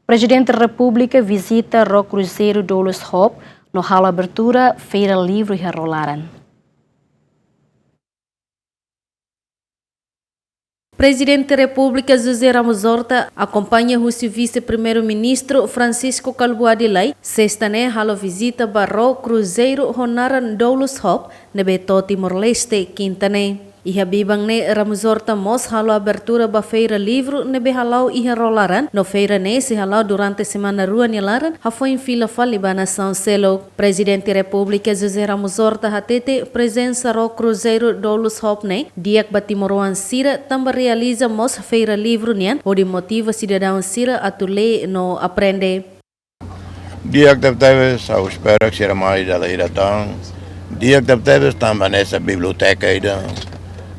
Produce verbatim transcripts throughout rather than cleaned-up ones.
Prezidente Repúblika vizita Ró Kruzeiru Dolus Hop no halo abertura Feira Livru iha Ró laran. Prezidente Repúblika José Ramos Horta akompaña husi Vise-Primeiru-Ministru Francisco Kalbuadi Lay, sesta ne'e halo vizita ba Ró Kruzeiru ho naran Dolus Hop ne'ebé to'o Timor-Leste, kinta ne'e. Iha biban ne'e Ramos Horta mós halo abertura ba Feira Livru ne'ebé hala'o iha Ró laran, no feira ne'e sei hala'o durante semana rua nia laran, hafoin fila fali ba nasaun seluk. Prezidente Repúblika José Ramos Horta hatete prezensa Ró Kruzeiru Dolus Hop ne'e di'ak ba timoroan sira tanba realiza mós Feira Livru nian hodi motiva sidadaun sira atu lee no aprende. Di'ak tebetebes, ha'u espera katak sira mai dala ida tan. Di'ak tebetebes tanba hanesan biblioteka ida.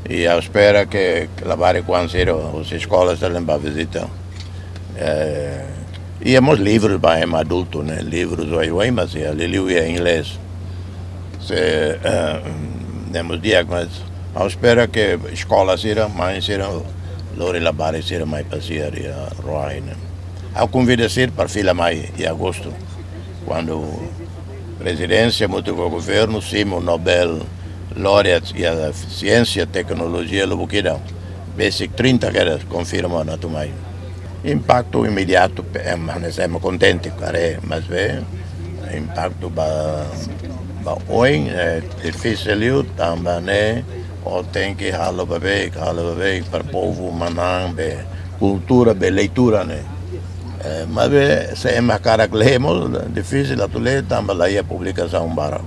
I ha'u espera katak labarik-oan sira husi eskola sira bá vizita. Eh, iha mós livrus ba ema adultu, ne'e, livrus oioin, mas iha liuliu iha inglés. Se, eh, ne'e mós di'ak, mas ha'u espera katak eskola sira, mãe sira, lori labarik sira mai pasiar iha Ró ne'e. Ha'u konvida sira para fila mai iha agostu, kuandu Prezidénsia hamutuk ho Governu simu Nobel Laureate iha Siénsia Teknolojia lubuk ida, besik trinta kedas konfirma ona atu mai. Impaktu imediatu, pe-, ema, hanesan ema kontente, haree, maibé impaktu ba, ba oin, eh, difisil liu, tanba ne'e, ó tenke halo beibeik, halo beibeik para povu manán be kultura be leitura ne'e. Eh, maibé se ema hakarak lee mós, difisil atu lee, tanba la iha publikasaun barak.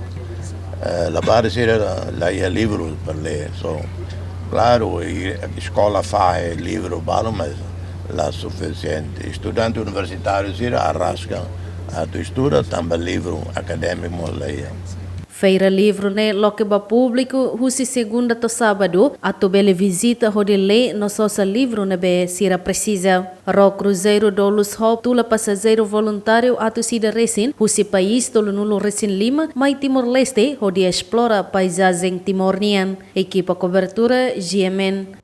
Eh, labarik sira la, la iha livru para lee. So, klaru, i eskola fahe livru balu, mas la sufisiente. Estudante universitáriu sira arraska atu estuda, tanba livru akadémiku mós la iha. Feira Livru ne'e loke ba públiku husi segunda to'o sábadu, atu bele vizita hodi lee no sosa livru ne'ebé sira presiza. Ró Kruzeiru Dolus Hop tula pasajeiru voluntáriu atus ida resin husi país tolunulu resin lima mai Timor-Leste hodi esplora paizajen Timor nian. Ekipa kobertura, G M N.